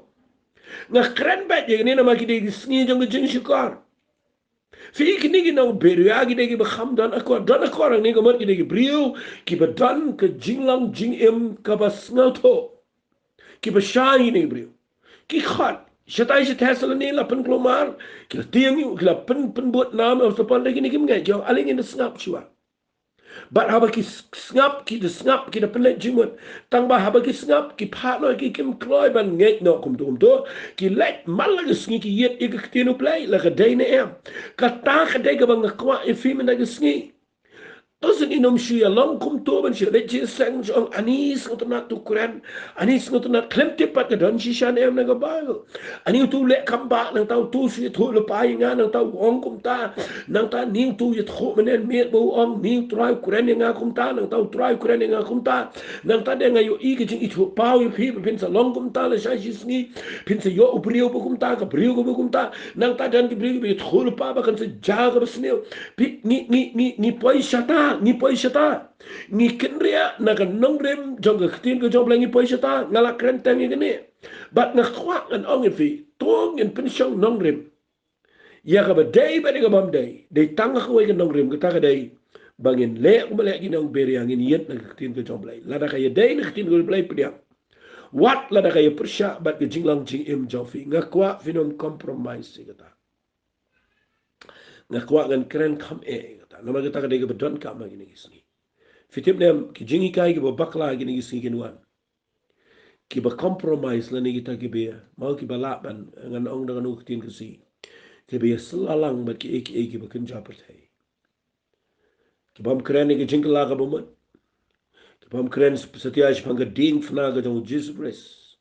Nga kren beit ïa kane namar ki dei ki sngi jong ka jingshukor. Phi, kine ki nong Beria ki dei kiba kham don akor, don akor hangne ka mut ki dei ki briew kiba don ka jinglong jingim kaba sngewthuh. Kiba shai kine ki briew. Ki khot shatai sha Thessaloni la pynkulmar, ki la tieng, ki la pyn pynbud nam, ïa u Apostol Paul, da kine kim ngeit, ki ong ale ngin da sngap shuwa. Bad haba ki s- sngap, ki da sngap, ki da pynleit jingmut. Tang ba haba ki sngap, ki phah noh, ki kim kloi ban ngeit noh kumto kumto. Ki leit man la ka sngi ki ïit ïa ka ktien u Blei, la ka dei ne em. Kata ka dei kaba nga kwah ïa phi mynta ka sngi. To sngewthuh, ym shu ïa long kumto ban shu leit jingseng shu ong ani sngewtynnat, to kren ani sngewtynnat, khlem tip pat ka don shisha ne em na ka Baibl. Ani utu u leh kam bha, nangta utu u shu ïathuh lypa ïa nga, nangta u ong kumta. Nangta ni utu u ïathuh mynne mynmiet ba u ong ni u Trai u kren ïa nga kumta, nangta u Trai u kren ïa nga kumta. Nangta de nga ïohi ka jingithuhpaw ïa phi ba phin sa long kumta lashai shi sngi. Phin sa ïoh u briew ba kumta, ka briew kaba kumta. Nangta don ki briew kiba ïathuh lypa ba kan sa jia kaba sniew. Phi, ngi ngi ngi ngi poi shata, ngi poi shata. Ngi kynriah na ka nongrim jong ka ktien ka jong u Blei, ngi poi shata. Nga la kren teng ïa kane. Bad nga kwah ngan ong ïa phi, to ngin pynshong nongrim ïa kaba dei bad ïa kaba ym dei. Dei tang ha kawei ka nongrim, kata ka dei ba ngin leh kumba leh ki nong Beria, ngin ïit na ka ktien ka jong u Blei. Lada ka ïadei na ka ktien ka jong u Blei, pdiang. Wat lada ka ïapyrshah bad ka jinglong jingim jong phi, nga kwah phin ym compromise ïa kata. Nga kwah ngan kren kham eh ïa kata namar kata ka dei kaba donkam ha kine ki sngi. Phi tip ne em, ki jinghikai kiba bakla ha kine ki sngi kin wan, kiba compromise lane kita kiba, mo, kiba lah ban, ngan ong da kano ka ktien Khasi, kiba ïasylla lang bad kiei kiei kiba kynja pyrthei. Ki bym kren ïa ka jingkylla kaba mut. Ki bym kren satia shaphang ka diengphna ka jong u Jisu Khrist.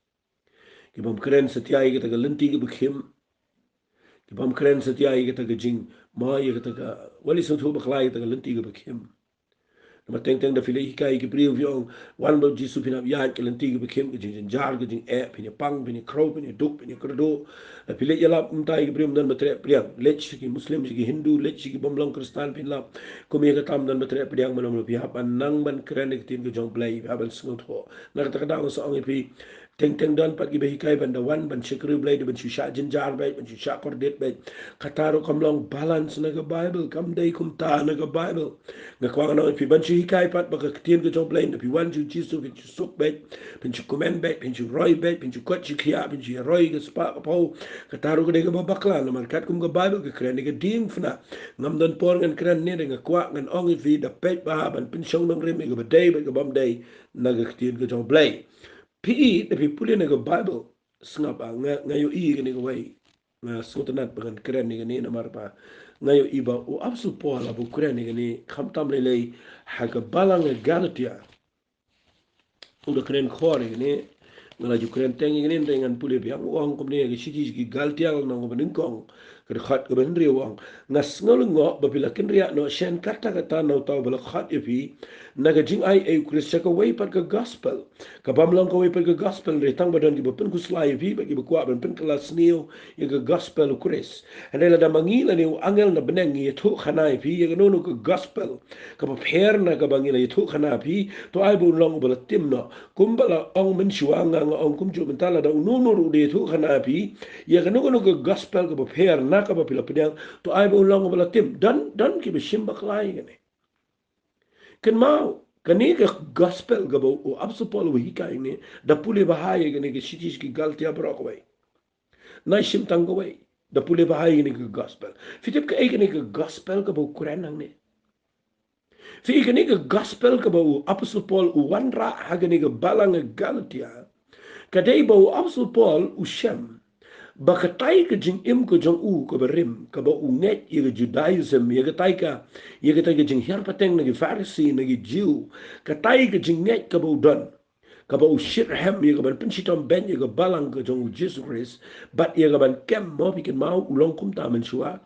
Ki bym kren satia ïa kata ka lynti kaba khim. Ki bym kren satia ïa kata ka jing, mo, ïa kata ka, wat leit sngewthuh bakla ïa kata ka lynti kaba khim. Namar teng teng da phi leit hikai ïa ki briew, phi ong, wan bad u Jisu, phin hap ïaid ka lynti kaba khim, ka jingjynjar, ka jingeh, phin ïapang, phin ïakhraw, phin ïaduk, phin ïakyrduh. Da phi leit ïalap kumta ïa ki briew, ym don ba treh pdiang. Leit sha ki Muslim, sha ki Hindu, leit sha ki bym long Khristan, phin lap kum ïa kata, ym don ba treh pdiang. Namar phi hap ban nang ban kren ïa ka ktien ka jong u Blei, phi hap ban sngewthuh. Na kata ka daw nga sa ong ïa phi, teng teng don pat kiba hikai ban da wan ban shakri u Blei, da ban shu shah jynjar beit, ban shu shah kordit beit. Kata ruh kam long balance na ka Baibl, kam dei kumta na ka Baibl. Nga kwah ngan ong ïa phi, ban shu hikai pat ba ka ktien ka jong u Blei, da phi wan sha u Jisu, phin shu suk beit, phin shu kmen beit, phin shu roi beit, phin shu koit shu khiah, phin shu ïaroi ka spah ka phew. Kata ruh ka dei kaba bakla namar katkum ka Baibl ka kren ïa ka diengphna. Ngam don por ngan kren ne, da nga kwah ngan ong ïa phi, da peit bha ban pynshong nongrim ïa kaba dei bad kaba ym dei na ka ktien ka jong u Blei. Phi, da phi pule na ka Baibl, sngap, ah, nga, nga ïohi kane kawei. Nga sngewtynnat ba ngan kren ïa kane namar ba nga ïohi ba u Apostol Paul haba u kren ïa kane, khamtam lei lei ha ka balang Galatia, u da kren khor ïa kane. Nga la ju kren teng ïa kane, hynrei ngan pule biang. U ong kumne ha ka shithi sha ki Galatia, lynnong kaba nyngkong, ka dkhot kaba hynriew, u ong, nga sngew lyngngoh ba phi la kynriah noh shen katta katta na uta uba la khot ïa phi na ka jingaiei u Khrist sha kawei pat ka gospel, ka bym long kawei pat ka gospel, hynrei tang ba don kiba pynkhuslai ïa phi bad kiba kwah ban pynkylla sniew ïa ka gospel u Khrist. Hynrei lada ma ngi lane u angel na bneng ngi ïathuhkhana ïa phi ïa kano kano ka gospel kaba pher na kaba ngi la ïathuhkhana ïa phi, to ai ba un long uba la tim noh. Kumba la ong mynshuwa, nga, nga ong kumjuh mynta, lada uno uno ruh u da ïathuhkhana ïa phi ïa kano kano ka gospel kaba pher na kaba phi la pdiang, to ai ba un long uba la tim. Don, don kiba shim bakla ïa kane. Kynmaw, kane ka gospel kaba u Apostol Paul u hikai ne, da pule bha ïa kane ka shithi sha ki Galatia baroh kawei. Nai shim tang kawei. Da pule bha ïa kane ka gospel. Phi tip kaei kane ka gospel kaba u kren hangne? Phi i kane ka gospel kaba u Apostol Paul u wanrah ha kane ka balang ha Galatia. Ka dei ba u Apostol Paul u shem ba katai ka jingim ka jong u kaba rim, kaba u ngeit ïa ka Judaism, ïa katai ka, ïa katai ka jinghiar pateng na ki Pharisi, na ki Jiw, katai ka jingngeit kaba u don, kaba u shitrhem ïa kaban pynshitom beiñ ïa ka balang ka jong u Jisu Khrist, bad ïa kaban kem mo phi kynmaw u long kumta mynshuwa.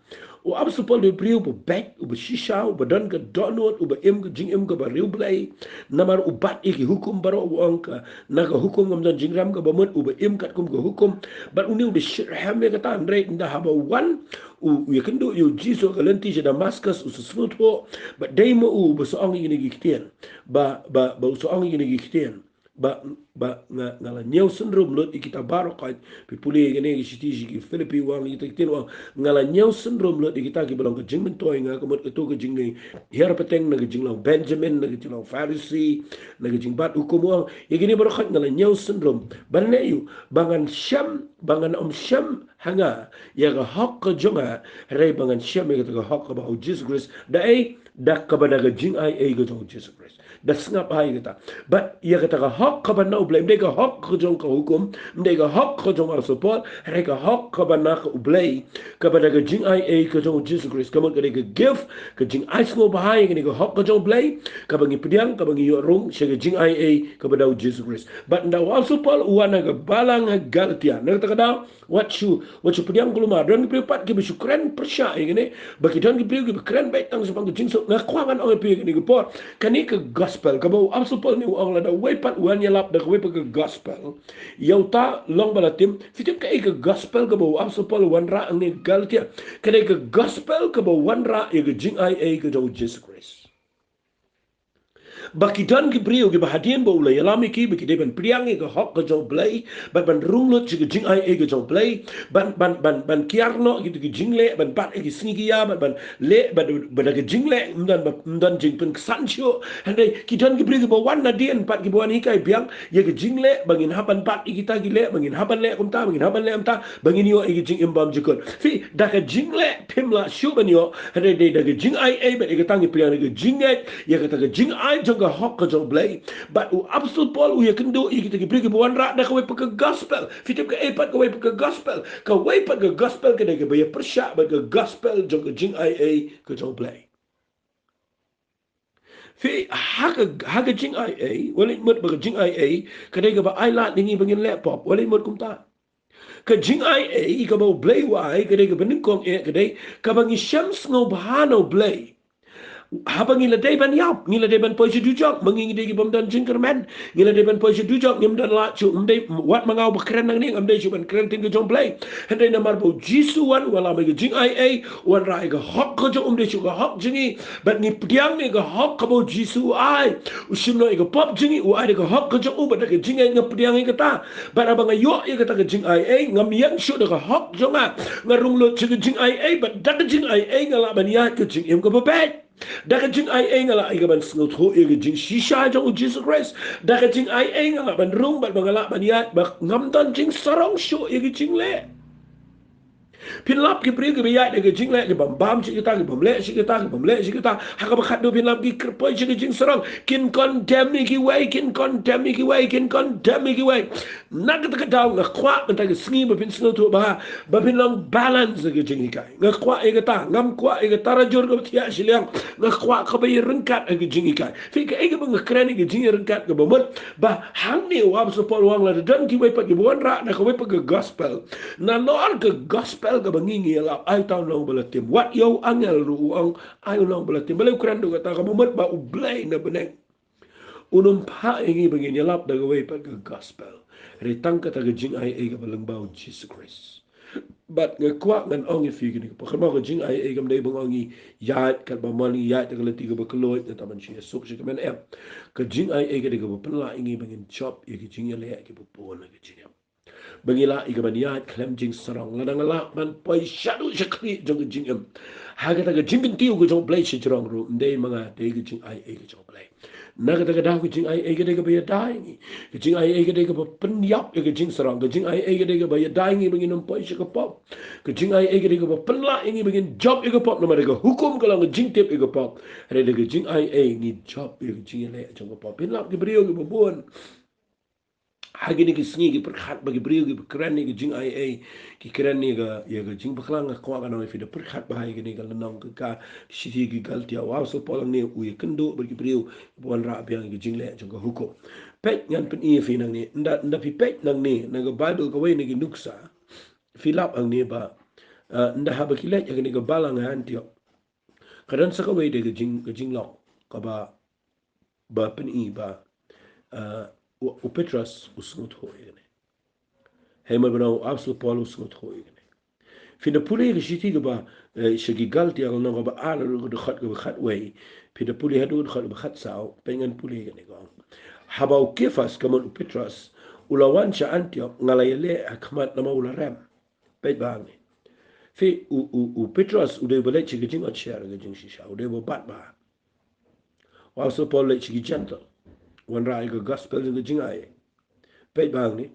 U Apostol Paul u dei u briew uba beit, uba shisha, uba don ka dohnud, uba im ka jingim kaba riewblei. Namar u bat ïa ki hukum baroh, u ong ka, na ka hukum ngam don jingrem kaba mut, uba im katkum ka hukum. Bad une u dei shitrhem ïa kata, hynrei ynda haba wan u, u ïakynduh ïa u Jisu ha ka lynti sha Damascus, u sngewthuh ba dei ma u uba sa ong ïa kine ki ktien. Ba, ba, ba u sa ong ïa kine ki ktien. Ba, ba nga, nga la ñiew synrum lut ïa kita baroh. Phi pule ïa kane ka shithi sha ki Philippi, u ong ïa kita ki ktien, u ong, nga la ñiew synrum lut ïa kita kiba long ka jingmyntoi ïa nga, ka mut kato ka jinghiar pateng na ka jinglong Benjamin, na ka jinglong Pharisi, na ka jingbat hukum, u ong, ïa kine baroh nga la ñiew synrum ban leh ïa u, ba ngan shem, ba ngan ym shem ha nga ïa ka hok ka jong nga, hynrei ba ngan shem ïa kata ka hok kaba ha u Jisu Khrist. Da ei? Da kaba da ka jingaiei ka jong u Jisu Khrist. Da sngap ïa kata. Bad ïa kata ka hok kaba na u Blei, ym dei ka hok ka jong ka hukum, ym dei ka hok ka jong u Apostol Paul, hynrei ka hok kaba na ka u Blei, kaba da ka jingaiei ka jong u Jisu Khrist. Ka mut ka dei ka gift, ka jingai sngewbha ïa kane ka hok ka jong u Blei, kaba ngi pdiang, kaba ngi ïoh rung sha ka jingaiei kaba da u Jisu Khrist. Bad ynda u Apostol Paul u wan ha ka balang ha Galatia, na kata ka daw, wat shu, wat shu pdiang kulmar. Don ki briew pat kiba shu kren pyrshah ïa kane, ba ki don ki briew kiba kren beit tang shaphang ka jingsuk. Nga kwah ngan ong ïa phi ïa kane ka por, kane ka gospel kaba u Apostol Paul ne u ong, lada uwei pat u wan ïalap da kawei pat ka gospel ïa uta long ba la tim. Phi tip kaei ka gospel kaba u Apostol Paul u wanrah hangne ha Galatia? Ka dei ka gospel kaba u wanrah ïa ka jingaiei ka jong u Jisu Khrist. Ba ki don ki briew kiba hadien ba u la ïalam ïa ki, ba ki dei ban pdiang ïa ka hok ka jong u Blei, bad ban rung lut sha ka jingaiei ka jong u Blei, ban, ban, ban, ban kiar noh kito ki jingleh, ban bat ïa ki sngi ki ïa, ban, ban leh, ban, ban da ka jingleh, ym don, ym don jingpynksan shuh. Hynrei ki don ki briew kiba wan nadien pat, kiba wan hikai biang ïa ka jingleh, ba ngin hap ban bat ïa kita ki leh, ba ngin hap ban leh kumta, ba ngin hap ban leh kumta, ba ngin ïoh ïa ka jingim bymjukut. Phi, da ka jingleh phim lah shuh ban ïoh, hynrei dei da ka jingaiei, bad ïa kata ngi pdiang da ka jingngeit ïa kata ka jingai jong ka hok ka jong u Blei. Bad u Apostol Paul u ïakynduh ïa kita ki briew kiba wanrah da kawei pat ka gospel. Phi tip kaei pat kawei pat ka gospel? Kawei pat ka gospel ka dei kaba ïapyrshah bad ka gospel jong ka jingaiei ka jong u Blei. Phi, ha ka, ha ka jingaiei, wat leit mut ba ka jingaiei ka dei kaba ai lad ïa ngi ba ngin leh pop, wat leit mut kumta. Ka jingaiei kaba u Blei u ai ka dei kaba nyngkong eh, ka dei kaba ngi shem sngewbha na u Blei. Haba ngi la dei ban ïap, ngi la dei ban poi sha dujok, ma ngi ngi dei ki bym don jingkyrmen, ngi la dei ban poi sha dujok, ngim don lad shuh, ym dei, wat ma nga uba kren nangne, ngam dei shuh ban kren ktien ka jong u Blei. Hynrei namar ba u Jisu u wan, u wan lam ïa ka jingaiei, u wanrah ïa ka hok ka jong u, ym dei shuh ka hok jong ngi, bad ngi pdiang ïa ka hok kaba u Jisu u ai. U shim noh ïa ka pop jong ngi, u ai da ka hok ka jong u, bad da ka jingngeit nga pdiang ïa kata. Bad haba nga ïoh ïa kata ka jingaiei, ngam ïeng shuh da ka hok jong nga. Nga rung lut sha ka jingaiei, bad da ka jingaiei nga lah ban ïaid ka jingim kaba beit. Da ka jingaiei nga lah ïa ka ban sngewthuh ïa ka jingshisha jong u Jisu Khrist. Da ka jingaiei nga lah ban rung, bad ba nga lah ban ïaid ba ngam don jingsarong shuh ïa ka jingleh. Phin lap ki briew kiba ïaid da ka jingleh, ki bym bam shi katta, ki bym leh shi katta, ki bym leh shi katta. Ha kaba khatduh phin lap ki kyrpoi sha ka jingsarong. Kin condemn ïa kiwei, kin condemn ïa kiwei, kin condemn ïa kiwei. Na kata ka daw nga kwah mynta ka sngi ba phin sngewthuh bha, ba phin long balance ha ka jinghikai. Nga kwah ïa kata, ngam kwah ïa ka tarajur kaba thiah shiliang. Nga kwah kaba ïaryngkat ha ka jinghikai. Phi, kaei kaba nga kren ïa ka jingïaryngkat kaba mut, ba hangne u Apostol Paul u ong lada don kiwei pat kiba wanrah da kawei pat ka gospel, nalor ka gospel kaba ngi ngi ïalap, ai uta u long ba la tim. Wat ïa u angel ruh u ong ai u long ba la tim. Balei u kren da kata? Kaba mut ba u Blei na bneng un ym phah ïa ngi ba ngin ïalap da kawei pat ka gospel. Hynrei tang kata ka jingaiei kaba lyngba u Jisu Khrist. Bad nga kwah ngan ong ïa phi kane ka por, kynmaw, ka jingaiei kam dei ba ngi ïaid katba mon, ngi ïaid da ka lynti kaba kylluid, nangta ban shu ïasuk sha ka kmen, em. Ka jingaiei ka dei kaba pynlah ïa ngi ba ngin jop ïa ka jingïaleh kiba bun ha ka jingim. Ba ngi lah ïa ka ban ïaid khlem jingsarong. Lada nga lah ban poi shaduh shakhlieh jong ka jingim, Ha kata ka jingkyntiew ka jong U Blei shajrong ruh, ym dei ma nga, dei ka jingaiei ka jong U Blei. Na kata ka daw ka jingaiei ka dei kaba ïada ïa ngi. Ka jingaiei ka dei kaba pynïap ïa ka jingsarong. Ka jingaiei ka dei kaba ïada ïa ngi ba ngin ym poi sha ka pop. Ka jingaiei ka dei kaba pynlah ïa ngi ba ngin jop ïa ka pop, namar ka hukum ka long ka jingtip ïa ka pop. Hynrei da ka jingaiei ngi jop ïa ka jingïaleh jong ka pop. Phin lap ki briew kiba bun ha kine ki sngi ki pyrkhat ba ki briew kiba kren ïa ka jingaiei, ki kren ïa ka, ïa ka jingbakla. Nga kwah ban ong ïa phi, da pyrkhat bha ïa kane ka lynnong, ka, ka shithi ki Galatia. U Apostol Paul hangne u ïakynduh bad ki briew ba wanrah biang ïa ka jingleh jong ka hukum. Peit, ngan pyni ïa phi nangne, ynda, ynda phi peit nangne na ka Baibl kawei na ki nuksa, phi lap hangne ba, ah, ynda haba ki leit ha kane ka balang ha Antiok, ka don sa kawei de ka jing, ka jinglong kaba, ba pyni ba, ah, u, u Petros u sngewthuh ïa kane. Hynrei ma ba u Apostol Paul u sngewthuh ïa kane. Phin da pule ka shithi kaba, eh, sha ki Galatia ka lynnong kaba ar, ka dkhot kaba khatwei. Phin da pule haduh ka dkhot kaba khatsaw, peit, ngan pule kane ka ong. Haba u Kephas, ka mut u Petros, u la wan sha Antiok, nga la ïaleh ha khmat namar u la rem. Peit bha hangne. Phi, u, u, u Petros u dei ba leit sha ka jingotsher, ka jingshisha, u dei ba bat bha. U Apostol Paul leit sha ki Gentile, wanrah ïa ka gospel jong ka jingaiei. Peit bha hangne.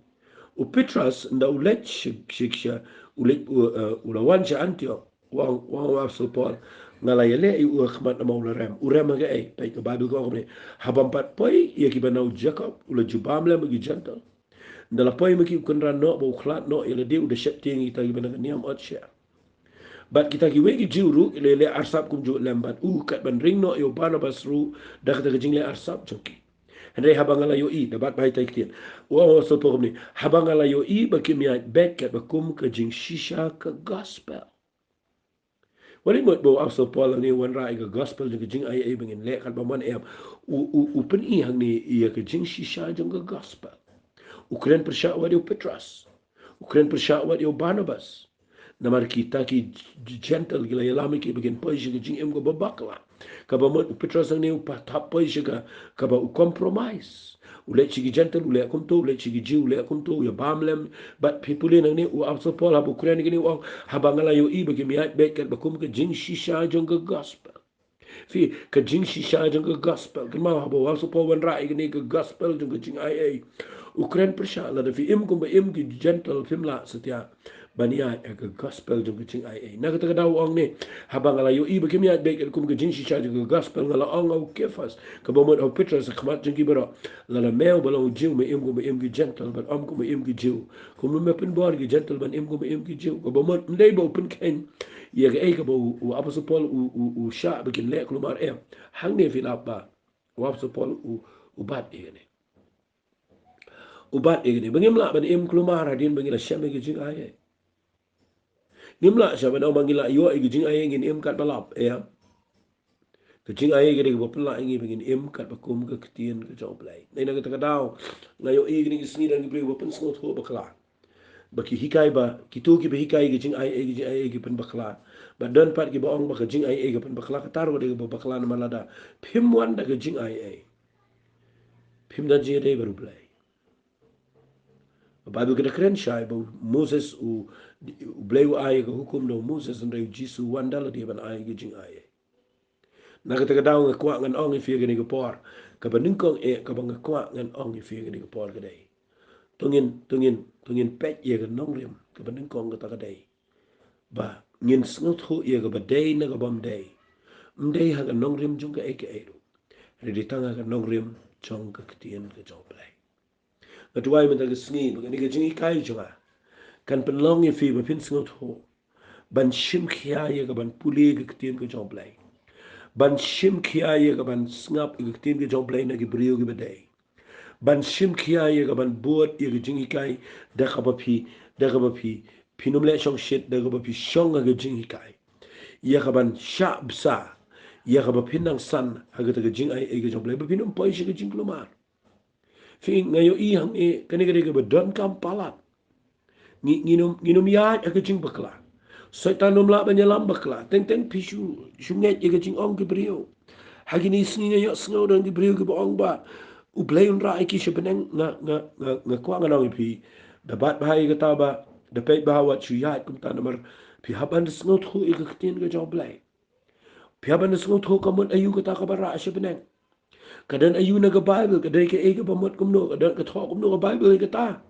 U Petros ynda u leit sha, sha, sha, u leit, u, eh, u la wan sha Antiok, u ong, u ong u Apostol Paul, nga la ïaleh ïa u ha khmat namar u la rem. U rem ha kaei? Peit, ka Baibl ka ong kumne: Habym pat poi ïa kiba na u Jakob, u la ju bam lem bad ki Gentile. Ynda la poi ma ki, u kynran noh bad u khlad noh ïa lade, u da sheptieng ïa kita kiba na ka niam otsher. Bad kita kiwei ki Jiw ruh ki la ïaleh arsap kumjuh lem bad u, kat ban ring noh ïa u Barnabas ruh da kata ka jingleh arsap jong ki. Hynrei haba nga la ïohi, da bat bha ïa kita ki ktien, u ong u Apostol Paul kumne: Haba nga la ïohi ba kim ïaid beit katba kum ka jingshisha ka gospel. Wat la mut ba u Apostol Paul hangne u wanrah ïa ka gospel jong ka jingaiei ba ngin leh katba mon, em. U, u, u pyni hangne ïa ka jingshisha jong ka gospel. U kren pyrshah wat ïa u Petros. U kren pyrshah wat ïa u Barnabas. Namar kita ki Gentile ki la ïalam ïa ki ba kin poi sha ka jingim kaba bakla. Kaba mut u Petros hangne u pat hap poi sha ka, kaba u compromise. U leit sha ki Gentile u leh kumto, u leit sha ki Jiw u leh kumto, u ïa bam lem. Bad phi pule nangne, u Apostol Paul haba u kren ïa kine u ong: Haba nga la ïohi ba kim ïaid beit katba kum ka jingshisha jong ka gospel. Phi, ka jingshisha jong ka gospel. Kynmaw, haba u Apostol Paul u wanrah ïa kane ka gospel jong ka jingaiei, u kren pyrshah, lada phi im kumba im ki Gentile, phim lah satia ban ïaid ha ka gospel jong ka jingaiei. Na kata ka daw u ong ne: Haba nga la ïohi ba kim ïaid beit katba kum ka jingshisha jong ka gospel, nga la ong ha u Kephas, kaba mut ha u Petros, ha khmat jong ki baroh: Lada me uba long u Jiw, me im kumba im ki Gentile, bad ym kumba im ki Jiw. Kumno me pynbor ïa ki Gentile ban im kumba im ki Jiw? Kaba mut ym dei ba u pynkheiñ ïa kaei kaba u, u Apostol Paul u, u, u shah ba kin leh kulmar, em. Hangne phi lap ba u Apostol Paul u, u bat ïa kane. U bat ïa kane ba ngim lah ban im kulmar hadien ba ngi la shem ïa ka jingaiei. Ngim lah shuh ban ong ba ngi la ïoh ïa ka jingaiei ngin im katba lap, em. Ka jingaiei ka dei kaba pynlah ïa ngi ba ngin im katba kum ka ktien ka jong U Blei. Dei na kata ka daw nga ïohi kine ki sngi don ki briew ba pynsngewthuh bakla, ba ki hikai ba, kito kiba hikai ka jingaiei, ka jingaiei ki pynbakla. Bad don pat kiba ong ba ka jingaiei ka pynbakla. Kata ruh ka dei kaba bakla, namar lada phim wan da ka jingaiei, phim don jingïadei bad U Blei. Ba Baibl ka da kren shai ba u Moses u, U Blei u ai ka hukum da u Moses, hynrei u Jisu u wan da lade ban ai ka jingaiei. Na kata ka daw nga kwah ngan ong ïa phi ha kane ka por, kaba nyngkong eh kaba nga kwah ngan ong ïa phi ha kane ka por ka dei: To ngin, to ngin, to ngin peit ïa ka nongrim kaba nyngkong, kata ka dei ba ngin sngewthuh ïa kaba dei na kaba ym dei. Ym dei ha ka nongrim jong kaei kaei ruh, hynrei dei tang ha ka nongrim jong ka ktien ka jong U Blei. Nga duwai mynta ka sngi ba kane ka jinghikai jong nga kan pynlong ïa phi ba phin sngewthuh ban shim khia ïa ka ban pule ka ktien ka jong U Blei, ban shim khia ïa ka ban sngap ïa ka ktien ka jong U Blei na ki briew kiba dei, ban shim khia ïa ka ban bud ïa ka jinghikai da kaba phi, da kaba phi, phin ym leh shongshit, da kaba phi shong ha ka jinghikai, ïa ka ban shah bsa, ïa kaba phin nang san ha kata ka jingaiei ka jong U Blei, ba phin ym poi sha ka jingkulmar. Phi, nga ïohi hangne, kane ka dei kaba donkam palat. Ngi, ngin ym, ngin ym ïaid ha ka jingbakla. Soitan um lah ban ïalam bakla. Teng teng phi shu, shu ngeit ïa ka jingong ki briew. Ha kine ki sngi nga ïohsngew don ki briew kiba ong ba U Blei un rah ïa ki sha bneng. Nga, nga, nga, nga kwah ngan ong ïa phi, da bat bha ïa kata, ba da peit bha, wat shu ïaid kumta, namar phi hap ban da sngewthuh ïa ka ktien ka jong U Blei. Phi hap ban sngewthuh ka mut aïu kata kaba rah sha bneng. Ka don aïu na ka Baibl, ka dei kaei kaba mut kumno, ka don ka thoh kumno ka Baibl ïa kata.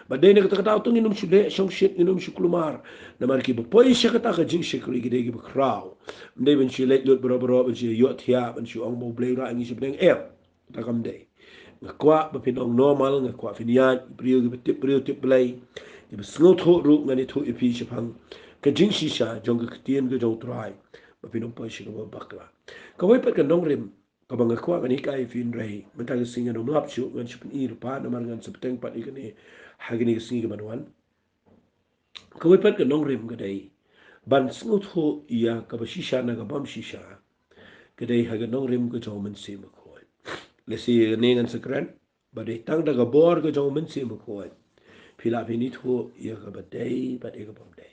Bad dei na kata ka daw to ngin ym shu leh shongshit, ngin ym shu kulmar. Namar kiba poi sha kata ka jingshakri ki dei kiba khraw. Ym dei ban shu leit lut baroh baroh, ban shu ïohthiah, ban shu ong ba U Blei u rah ïa ngi sha bneng, em. Kata kam dei. Nga kwah ba phin ong normal, nga kwah phin ïaid briew kiba tip briew tip Blei, kiba sngewthuh ruh. Ngan ïathuh ïa phi shaphang ka jingshisha jong ka ktien ka jong U Trai, ba phin ym poi sha kaba bakla. Kawei pat ka nongrim kaba nga kwah ngan hikai ïa phi, hynrei mynta ka sngi ngan ym lap shuh, ngan shu pyni lypa namar ngan sa bteng pat ïa kane ha kine ki sngi ki ban wan. Kawei pat ka nongrim ka dei ban sngewthuh ïa kaba shisha na ka bym shisha, ka dei ha ka nongrim ka jong U Mynsiem Bakhuid. Lehse ïa kane ngan sa kren, ba dei tang da ka bor ka jong U Mynsiem Bakhuid phi lah phin ithuh ïa kaba dei bad ïa ka bym dei.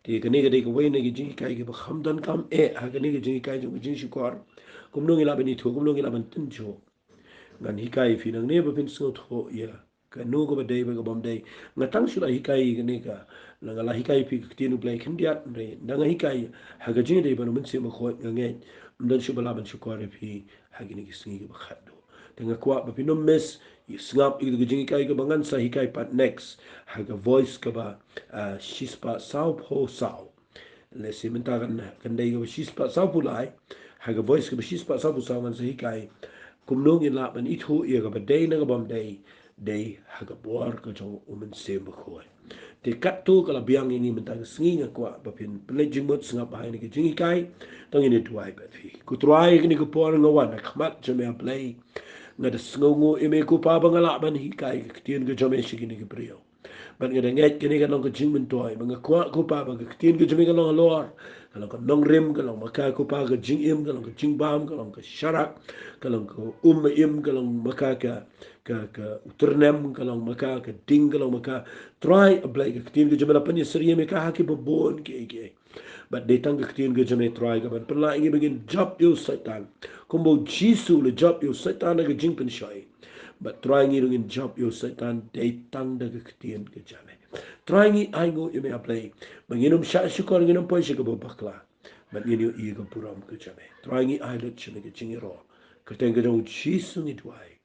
Te kane ka dei kawei na ki jinghikai kiba kham donkam eh ha kane ka jinghikai jong ka jingshukor. Kumno ngi lah ban ithuh, kumno ngi lah ban tynjuh. Ngan hikai ïa phi nangne ba phin sngewthuh ïa kano kaba dei bad ka bym dei. Nga tang shu la hikai ïa kane ka, la nga la hikai ïa phi ka ktien U Blei khyndiat, hynrei ynda nga hikai ha ka jingïadei bad U Mynsiem Bakhuid, nga ngeit ym don shuh ba lah ban shukor ïa phi ha kine ki sngi kiba khatduh. Te nga kwah ba phin ym miss, ïa sngap ïa ka jinghikai kaba ngan sa hikai pat next ha ka Voice kaba, ah, shispah sawphew saw. Lehse mynta kan, kan dei kaba shispah sawphew lai. Ha ka Voice kaba shispah sawphew saw ngan sa hikai kumno ngin lah ban ithuh ïa kaba dei na ka bym dei, dei ha ka bor ka jong U Mynsiem Bakhuid. Te katto ka la biang ïa ngi mynta ka sngi, nga kwah ba phin pynleit jingmut sngap ha kane ka jinghikai. To ngin ïa duwai bad phi. Ko Trai, kane ka por nga wan ha khmat jong me A Blei, nga da sngewnguh ïa me ko Pa ba nga lah ban hikai ka ktien ka jong me sha kine ki briew. Bad nga da ngeit kane ka long ka jingmyntoi, ba nga kwah ko Pa ba ka ktien ka jong me ka long halor, ka long ka nongrim, ka long ma ka ko Pa ka jingim, ka long ka jingbam, ka long ka sharak, ka long ka um im, ka long ma ka ka, ka, ka u tyrnem, ka long ma ka ka ding, ka long ma ka. Trai A Blei, ka ktien ka jong me la pynïasyriem ïa ka ha kiba bun kiei kiei. Bad dei tang ka ktien ka jong me Trai kaban pynlah ïa ngi ba ngin jop ïa u Soitan, kumba U Jisu u la jop ïa u Soitan ha ka jingpynshoi. Bad Trai, ngi ruh ngin jop ïa u Soitan dei tang da ka ktien ka jong me. Trai, ngi ainguh ïa me A Blei ba ngin ym shah shukor, ngin ym poi sha kaba bakla, bad ngin ïohi ïa ka burom ka jong me. Trai, ngi ai lut sha me ka jingïaroh. Kyrteng ka jong U Jisu ngi duwai.